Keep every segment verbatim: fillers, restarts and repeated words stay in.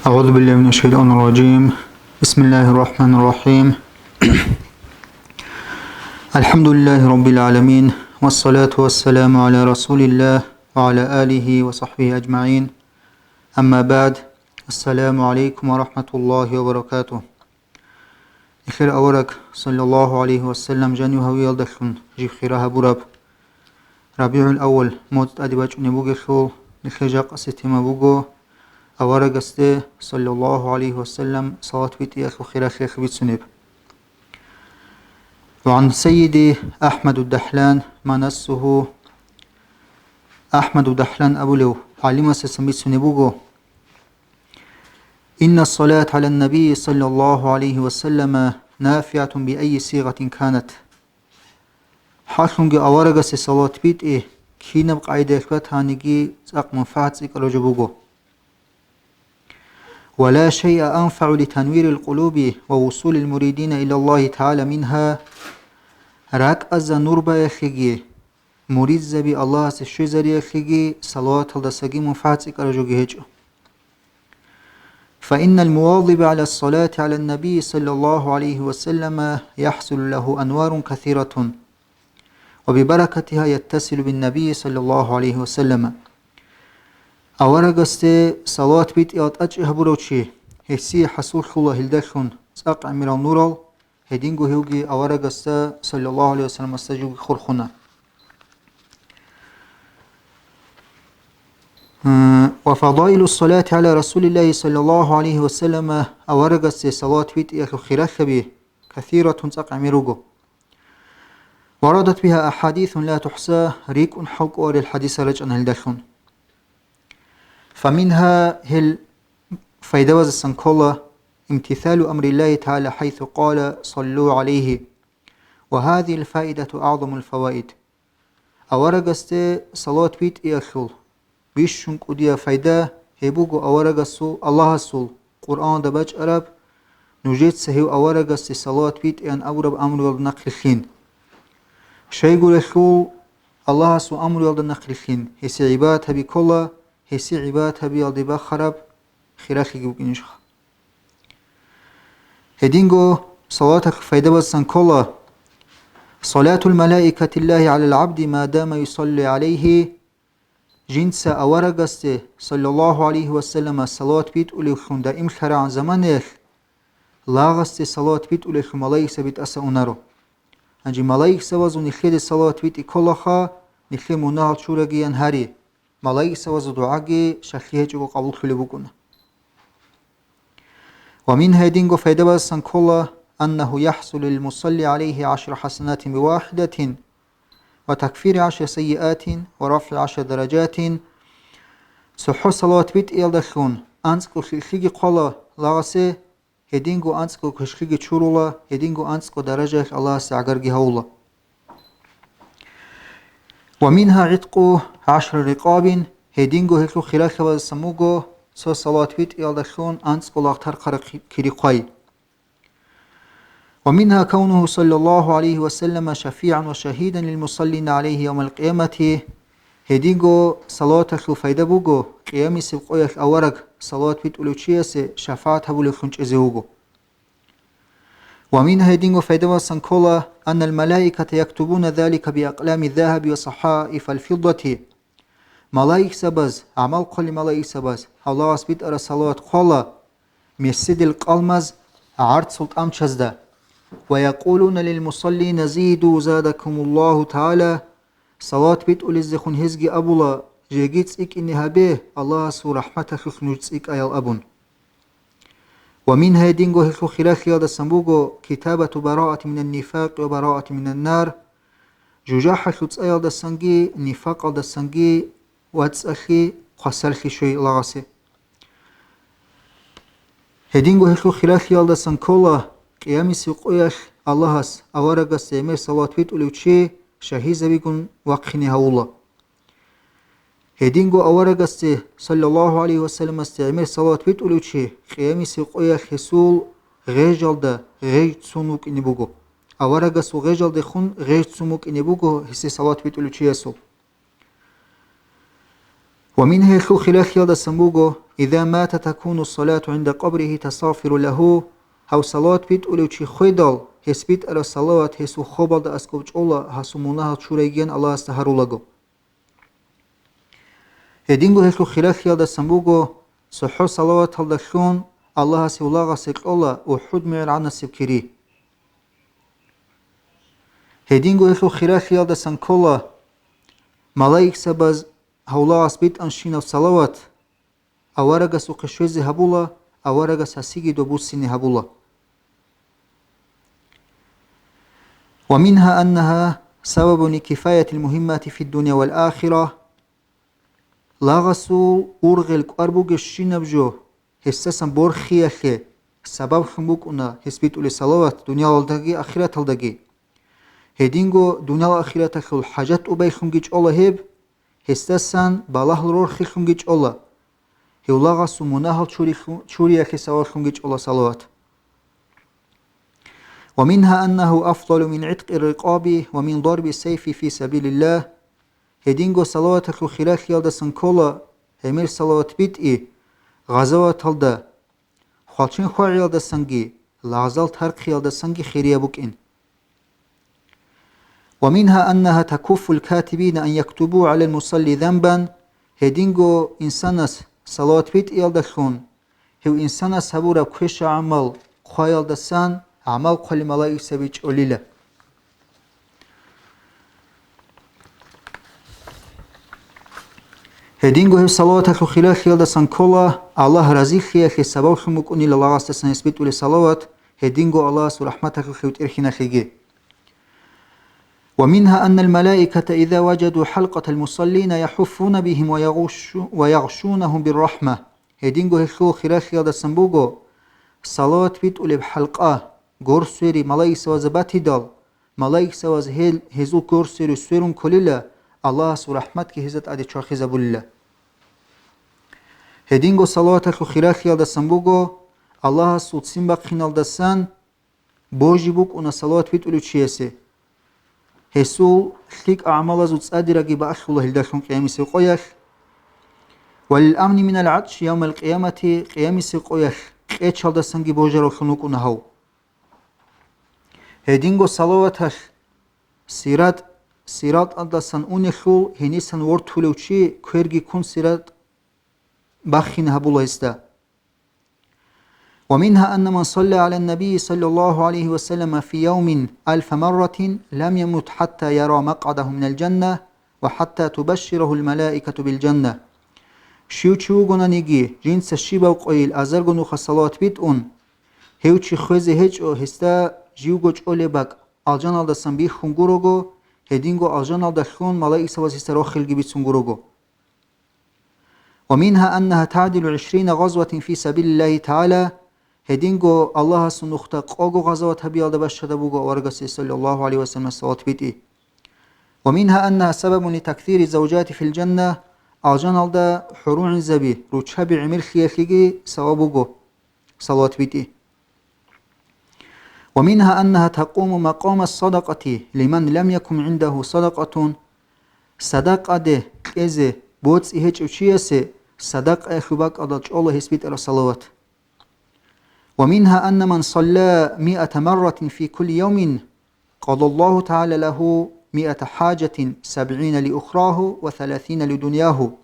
أعوذ بالله من الشيطان الرجيم. بسم الله الرحمن الرحيم. الحمد لله رب العالمين. والصلاة والسلام على رسول الله وعلى آله وصحبه أجمعين. أما بعد. السلام عليكم ورحمة الله وبركاته. Нилъер авараг, саллаллагьу гӀалайгьи ва саллам, жанив гьавиялдалъун жив хира гьабураб РабигӀул-аввал моцӀ тӀаде бачӀунеб бугелъул, нилъер жакъасеб тема буго аварагасде, саллаллагьу гӀалайгьи ва саллам, салават битӀиялъул хиралъиялъ бицунеб. وعن سيدي أحمد الدحلان ما نصه. АхӀмаду Дахлан абулев гӀалимасдасан бицунеб буго: إن الصلاة على النبي صلى الله عليه وسلم نافعة بأي صيغة كانت. Гьалъунги аварагасе салават битӀи кинаб къагӀидаялъ батаниги цӀакъ манфагӀат цӀикӀкӀараб жо буго. ولا شيء أنفع لتنوير القلوب ووصول المريدين إلى الله تعالى منها. РакӀазда нур баялъеги, муридзаби Аллагьасе щвезариялъеги салаваталдасаги манфагӀат цӀикӀкӀараб жоги гьечӀо. فإن المواظب على الصلاة على النبي صلى الله عليه وسلم يحصل له أنوار كثيرة وببركتها يتصل بالنبي صلى الله عليه وسلم. Аварагасде салават битӀиялда тӀачӀи гьабурав чи, гьесие хӀасуллъула гьелдалъун цӀакъ гӀемерал нурал, гьединго гьевги аварагасда, саллаллагьу гӀалайгьи ва салламасда, живги хурхуна. М, وفضائل الصلاة على رسول الله صلى الله عليه وسلم, аварагасде салават битӀиялъул хиралъаби, كثيرة, цӀакъ гӀемер руго. وردت بها أحاديث لا تحصى, рикӀкӀун хӀалкӀоларел хӀадисал рачӀана гьелдалъун. فمنها, гьел пайдабаздасан ккола, امتثال أمر الله تعالى حيث قال: صلوا عليه. وهذه الفائدة أعظم الفوائد. Аварагасде салават битӀиялъул бищун кӀудияб пайда гьеб буго аварагасул, Аллагьасул Къуръаналда бачӀараб, нужеца гьев аварагасде салават битӀеян абураб амруялда нахърилълъин. Щайгурелъул Аллагьасул амруялда нахърилълъин гьесие гӀибадат гьаби ккола, гьесие гӀибадат гьабиялде бахараб хиралъиги букӀинищха. Гьединго салаваталъул пайдабаздасан ккола: صلاة الملائكة الله على العبد ما دام يصلي عليه. Жинца аварагасде, саллаллагьу гӀалайгьи ва саллама, салават битӀулевлъун даимлъарагӀан заманаялъ, лагъасде салават битӀулевлъун малаикзаби тӀаса унаро. Гьанже малаикзабазул нилъеде салават битӀи кколаха, нилъее мунагьал чурагиян гьари, малаикзабазул дугӀаги щалъи гьечӀого къабуллъулеб букӀуна. ومنها, гьединго пайдабаздасан ккола: أنه يحصل للمصلي عليه عشر حسنات بواحدة، وتكفير عشر سيئات، ورفع عشر درجات. ЦохӀо салават битӀиялдалъун анцӀго лъикӀлъиги хъвала лагъасе, гьединго анцӀго квешлъиги чурула, гьединго анцӀго даражаялъ Аллагьасе гӀагарги гьавула. ومنها عتق عشر رقاب, гьединго гьелъул хиралъабаздасан буго цо салават битӀиялдалъун анцӀго лагъ тархъараб кири хъвай. ومنها كونه صلى الله عليه وسلم شفيعا وشهيدا للمصلين عليه يوم القيامة. Гьединго салаваталъул пайда буго, Къиямисеб къоялъ авараг салават битӀулев чиясе шафагӀат гьабулевлъун чӀезе вуго. ومنها, гьединго пайдабаздасан ккола, أن الملائكة يكتبون ذلك بأقلام الذهب وصحائف الفضة. Малаикзабаз, гӀамал хъвалел малаикзабаз, гьав лагъас битӀараб салават хъвала меседил къалмаз гӀарцул тӀамчазда. ويقولون للمصلين: زيدوا زادكم الله تعالى. Салават битӀулезехун гьезги абула: жеги цӀикӀкӀине гьабе, Аллагьасул рахӀматалъулъ нуж цӀикӀкӀаял абун. ومنها, гьединго гьелъул хиралъиялдасан буго, كتابة براءة من النفاق وبراءة من النار, жужахӀалъул цӀаялдасанги нифакъалдасанги вацӀцӀалъи, хъвасарлъи щвей лагъасе. Гьединго гьелъул хиралъиялдасан ккола, Къиямисеб къоялъ Аллагьас аварагасда гӀемер салават битӀулев чи шагьидзабигун вахъине гьавула. Гьединго аварагасде, саллаллагьу гӀалайгьи вассаламасде, гӀемер салават битӀулев чи Къиямисеб къоялъ гьесул гъежалда гъеж цун вукӀине буго. Аварагасул гъежалдехун гъеж цун вукӀине буго гьесие салават битӀулев чиясул. Ва мингьа, гьелъул хиралъиялдасан буго: «Иза мата такуну салату гӀинда къабрихи тастагъфиру лагьу», гьав салават битӀулев чи хведал, гьес битӀараб салават гьесул хобалда аскӀоб чӀола, гьасул мунагьал чурайгиян Аллагьасда гьарулаго. Гьединго гьелъул хиралъиялдасан буго: цохӀо салаваталдалъун Аллагьас гьев лагъасе кьола УхӀуд мигӀрагӀанасеб кири. Гьединго гьелъул хиралъиялдасан ккола малаикзабаз гьав лагъас битӀанщинаб салават, аварагасухъе щвезе гьабула, аварагас гьасиги доб буссине гьабула. Ва мингьа аннагьа сабабун ли кифаятил мугьиммати фид-дунья вал ахира. Лагъасул ургъел кӀвар бугебщинаб жо, гьесдасан борхиялъе сабаблъун букӀуна гьес битӀулеб салават дунялалдаги ахираталдаги. Гьединго дуниял-ахираталъул хӀажат тӀубайлъунги чӀола гьеб, гьесдасан балагьал рорхилъунги чӀола, гьев лагъасул мунагьал чурилъу-, чуриялъе сабаблъунги чӀола салават. Ва мингьа аннагьу афдалу мин гӀиткъи рикъаби ва мин дарби сайфи фи сабилиллагь. Гьединго салаваталъул хиралъиялдасан ккола гӀемер салават битӀи, гъазаваталда, хвалчен хвагӀиялдасанги, лагъзал тархъиялдасанги хирияб букӀин. Ва мингьа аннагьа такуффул катибина ан яктубу гӀалал мусалли занбан, гьединго инсанас салават битӀиялдалъун, гьев инсанас гьабураб квеша-гӀамал хъваялдасан гӀамал хъвали малаикзаби чӀолила. Гьединго гьеб салаваталъул хиралъиялдасан ккола Аллагь разилъиялъе сабаблъун букӀунила лагъасдасан гьес битӀулеб салават, гьединго Аллагьасул рахӀматалъулъ гьев тӀерхьиналъеги. Ва мингьа аннал малаиката иза важаду хӀалкъатал мусаллина яхӀуффуна бигьим ва ягъуш-, ва ягъшунагьум биррахӀма. Гьединго гьелъул хиралъиялдасан буго, салават битӀулеб хӀалкъа, горсвери малаикзабазда батидал, малаикзабаз гьел гьезул горсвери сверун кколила, Аллагьасул рахӀматги гьезда тӀаде чвахизабулила. Гьединго салаваталъул хиралъиялдасан буго, Аллагьасул ццин бахъиналдасан божи букӀуна салават битӀулев чиясе. Гьесул лъикӀ гӀамалазул цӀадираги баалъула гьелдалъун къиямисеб къоялъ. Ва лил амни минал гӀатӀши явмал къиямати, къиямисеб къоялъ кьечалдасанги божаравлъун вукӀуна гьав. Гьединго салаваталъ сиратӀ, сиратӀалдасан унелъул гьенисан вортулев чи кверги ккун сиратӀ баххине гьабула гьесда. Ва мингьа анна ман салла гӀалан набийи саллаллагьу гӀалайгьи ва саллама фи явмин алфа марратин лам ямут хӀатта яра макъгӀадагьу минал жанна ва хӀатта тубашширагьул малаикату бил жанна. Щив чи вугонаниги, жинца щибаб къойил азарго нуха салават битӀун, гьев чи хвезе гьечӀо гьесда живго чӀолеб бакӀ алжаналдасан бихьун гурого, гьединго алжаналдалъун малаикзабаз гьесда рохелги бицун гурого. Ва мингьа аннагьа тагӀдилу гӀишрина гъазватин фи сабилиллагьи тагӀала, гьединго Аллагьасул нухда къого гъазават гьабиялда бащада буго аварагасе саллаллагьу гӀалайгьи ва саллам салават битӀи. Ва мингьа аннагьа сабабун ли таксири завжати фил жанна, алжаналда хӀурулгӀинзаби руччаби гӀемерлъиялъеги сабаб буго салават битӀи. Ва мингьа аннагьа такъуму макъамас садакъати лиман лам якун гӀиндагьу садакъатун, садакъаде кьезе боцӀи гьечӀев чиясе садакъаялъул бакӀалда чӀола гьес битӀараб салават. Ва мингьа анна ман салла миата марратин фи кулли явмин, къадаллагьу тагӀала лагьу миата хӀажатин сабгӀина ли ухрагьу ва саласина ли дунъягьу.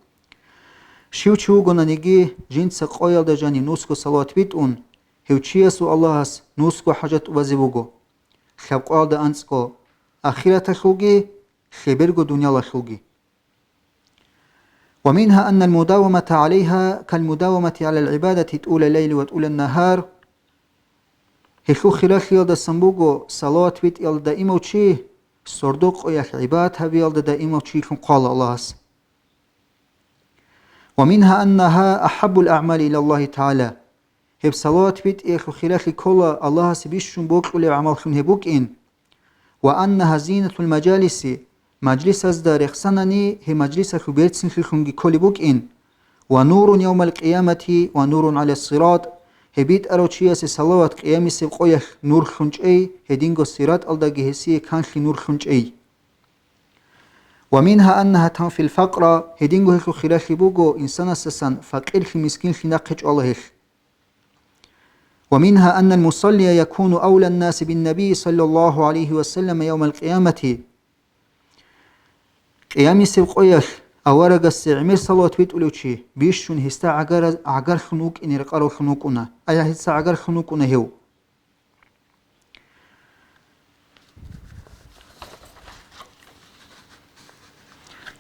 Щив чи вугонаниги, жинца къоялда жанив нусго салават битӀун, гьев чиясул Аллагьас нусго хӀажат тӀубазе буго, лъабкъоялда анцӀго, ахираталъулги, лъеберго дунялалъулги. Ва мингьа аннал мудавамата гӀалайгьа кал мудавамати гӀалал гӀибадати тӀула лайли ва тӀула нагьар. Гьелъул хиралъиялдасан буго салават битӀиялда даимав чи, сордо къоялъ гӀибадат гьабиялда даимав чилъун хъвала Аллагьас. Ва мингьа аннагьа ахӀаббул агӀмали илаллагьи тагӀала. Гьеб салават битӀиялъул хиралъи ккола Аллагьасе бищун бокьулеб гӀамаллъун гьеб букӀин. Ва аннагьа зинатул мажалиси, мажлисазда рехсанани, гьеб мажлисалъул берцинлъилъунги кколеб букӀин. Ва нурун явмал къиямати ва нурун гӀала сират, гьеб битӀарав чиясе салават къиямисеб къоялъ нурлъун чӀей, гьединго сираталдаги гьесие канлъи нурлъун чӀей. ومنها أنها تنفي الفقر, гьединго гьелъул хиралъи буго инсанасдасан факъирлъи-мискинлъи нахъе чӀвала гьелъ. ومنها أن المصلي يكون أولى الناس بالنبي صلى الله عليه وسلم يوم القيامة. Къиямисеб къоялъ аварагасде гӀемер салават битӀулев чи бищун гьесда гӀагара-, гӀагарлъун вукӀине рекъаравлъун вукӀуна, ай гьесда гӀагарлъун вукӀуна гьев.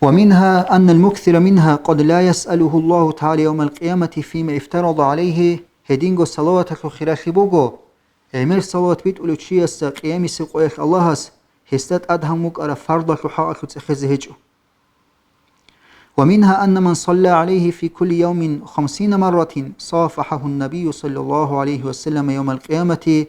ومنها أن المكثر منها قد لا يسأله الله تعالى يوم القيامة فيما افترض عليه, гьединго салаваталъул хиралъи буго, гӀемер салават битӀулев чиясда къиямисеб къоялъ Аллагьас гьесда тӀад гьан букӀараб фардлъалъул хӀакъалъулъ цӀехезе гьечӀо. ومنها أن من صلى عليه في كل يوم خمسين مرة صافحه النبي صلى الله عليه وسلم يوم القيامة.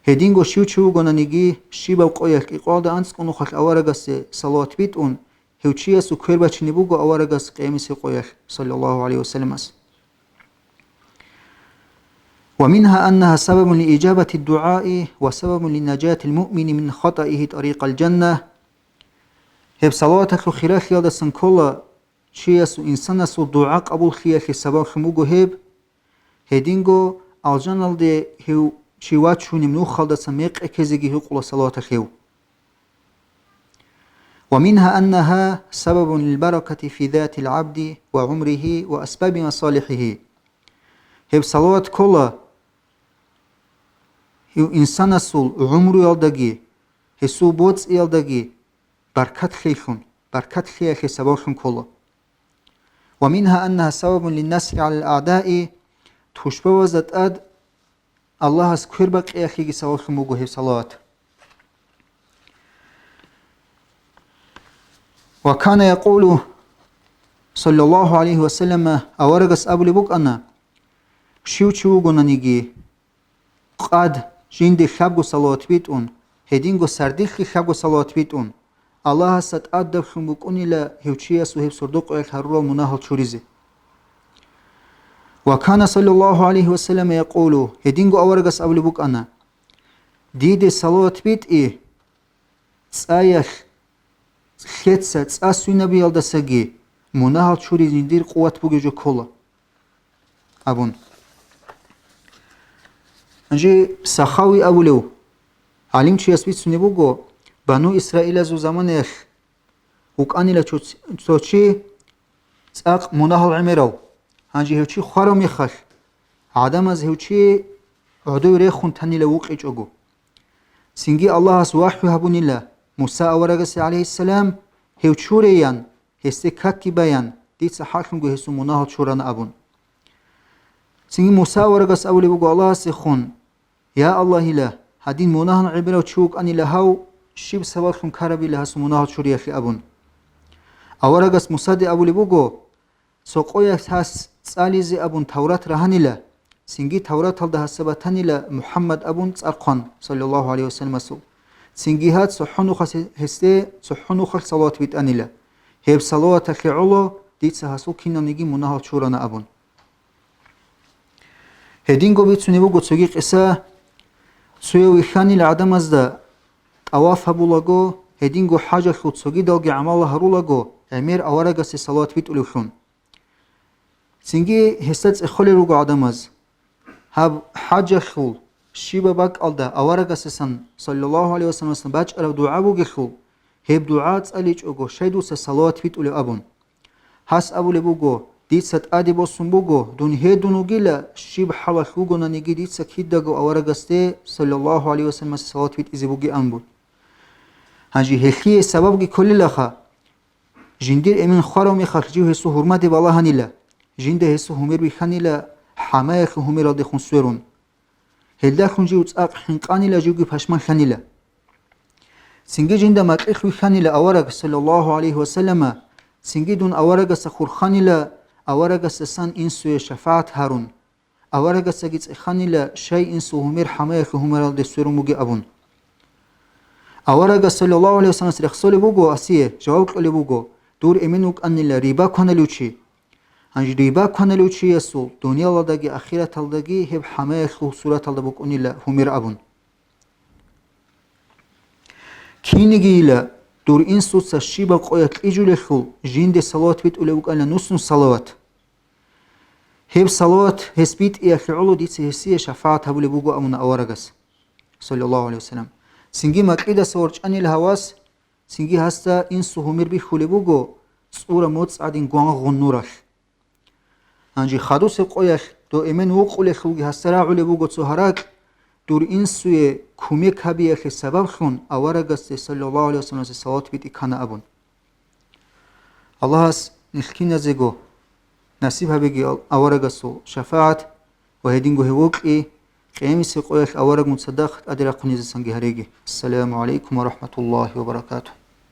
Гьединго щив чи вугонаниги, щибаб къоялъ кӀикъоялда анцӀго нухалъ аварагасде салават битӀун, гьев чиясул квер бачине буго аварагас къиямисеб къоялъ, саллаллагьу гӀалайгьи вассаламас. ومنها أنها سبب لإجابة الدعاء وسبب لنجاة المؤمن من خطئه طريق الجنة. Гьеб салаваталъул хиралъиялдасан ккола чиясул, инсанасул дугӀа къабуллъиялъе сабаблъун буго гьеб, гьединго алжаналде гьев чи вачунеб нухалдаса мекъи ккезеги гьукъула салаваталъ гьев. ومنها أنها سبب للبركة في ذات العبد وعمره وأسباب مصالحه. Гьеб салават ккола гьев инсанасул гӀумруялдаги, гьесул боцӀиялдаги баркат лъейлъун, баркат лъеялъе сабаблъун ккола. ومنها أنها سبب للنصر على الأعداء, тушбабазда тӀад Аллагьас квер бакъиялъеги сабаблъун буго гьеб салават. وكان يقول صلى الله عليه وسلم, аварагас абулеб букӀана, щив чи вугонаниги, къад жинде лъабго салават битӀун, гьединго сардилъи лъабго салават битӀун, Аллагьасда тӀадаблъун букӀунила гьев чиясул гьеб сордо-къоялъ гьарурал мунагьал чуризе. وكان صلى الله عليه وسلم يقول, гьединго аварагас абулеб букӀана, диде салават битӀи, цӀаялъ лъеца цӀа свинабиялдасаги мунагьал чуризе жиндир къуват бугеб жо ккола, абун. Гьанже Сахави абулев гӀалимчияс бицунеб буго, Бану Исраилазул заманаялъ вукӀанила цо-, цо чи цӀакъ мунагьал гӀемерав. Гьанже гьев чи хварав мехалъ, гӀадамаз гьев чи гӀодов рехун танила вукъичӀого. Цинги Аллагьас вахӀю гьабунила Муса аварагасе, гӀалайгьиссалам, гьев чураян, гьесде какги баян, дица хӀакълъунго гьесул мунагьал чурана абун. Цинги Муса аварагас абулеб буго Аллагьасехун: «Я Аллагьила, гьадин мунагьал гӀемерав чи вукӀанила гьав, щиб сабаблъун ккарабила гьасул мунагьал чуриялъе?» абун. Аварагас Мусаде абулеб буго: «Цо къоялъ гьас цӀализе абун Таврат рагьанила, цинги Тавраталда гьасда батанила МухӀаммад абун цӀар хъван, саллаллагьу гӀалайгьи вассаламасул. Цинги гьа цохӀо нухалъ гьесде цохӀо нухалъ салават битӀанила. Гьеб салаваталъе гӀоло дица гьасул киналниги мунагьал чурана», абун. Гьединго бицунеб буго цоги къиса, цояв вихьанила гӀадамазда тӀаваф гьабулаго, гьединго хӀажалъул цогидалги гӀамал гьарулаго, гӀемер аварагасе салават битӀулевлъун. Цинги гьесда цӀехолел руго гӀадамаз: «Гьаб хӀажалъул щибаб бакӀалда аварагасасан, саллаллагьу гӀалайгьи вассаламасан, бачӀараб дугӀа бугелъул, гьеб дугӀа цӀаличӀого, щай дуца салават битӀулев?» абун. Гьас абулеб буго: «Дица тӀаде босун буго, дун гьедун вугила, щиб хӀалалъ вугонаниги дица кидаго аварагасде, саллаллагьу гӀалайгьи вассаламасе, салават битӀизе бугеан», абун. Гьанже гьелъие сабабги кколелаха, жиндир эмен хварав мехалъ жив гьесул гьурмаде балагьанила, жинда гьесул гьумер бихьанила хӀамаялъул гьумералдехун сверун. Гьелдалъун жив цӀакъ хӀинкъанила, живги пашманлъанила. Цинги жинда макьилъ вихьанила авараг, саллаллагьу гӀалайгьи вассалама, цинги дун аварагасда хурханила, аварагасдасан инсуе шафагӀат гьарун. Аварагасдаги цӀеханила, щай инсул гьумер хӀамаялъул гьумералде сверун бугеб абун. Аварагас, саллаллагьу гӀалайгьи вассаламас, рехсолеб буго, гьасие жаваб кьолеб буго: «Дур эмен вукӀанила риба кваналев чи». Гьанже риба кваналев чиясул дуниялалдаги ахираталдаги гьеб хӀамаялъул сураталда букӀунила гьумер абун. Кинигийила Дур инсуца щибаб къоялъ кьижулелъул жинде салават битӀулеб букӀана нусун салават. Гьеб салават гьес битӀиялъе гӀоло дица гьесие шафагӀат гьабулеб буго, амуна аварагас, саллаллагьу гӀалайгьи вассалам. Цинги макьидаса ворчӀанил гьавас, цинги гьасда инсу гьумер бихьулеб буго цӀура моцӀ гӀадин гвангъун нуралъ. Гьанже хадусеб къоялъ дов эмен вукъулелъулги гьасда рагӀулеб буго цо гьаракь, дур инсуе кумек гьабиялъе сабаблъун аварагасде, саллаллагьу гӀалайгьи вассаламасе салават битӀи ккана абун. Аллагьас нилъ киназего насиб гьабеги ал-, аварагасул шафагӀат ва гьединго гьев вокьи, Къиямасеб къоялъ авараг мун цадахъ тӀаде рахъунезесанги гьареги. Ассаламу гӀалайкум ва рахӀматуллагьи ва баракатугь.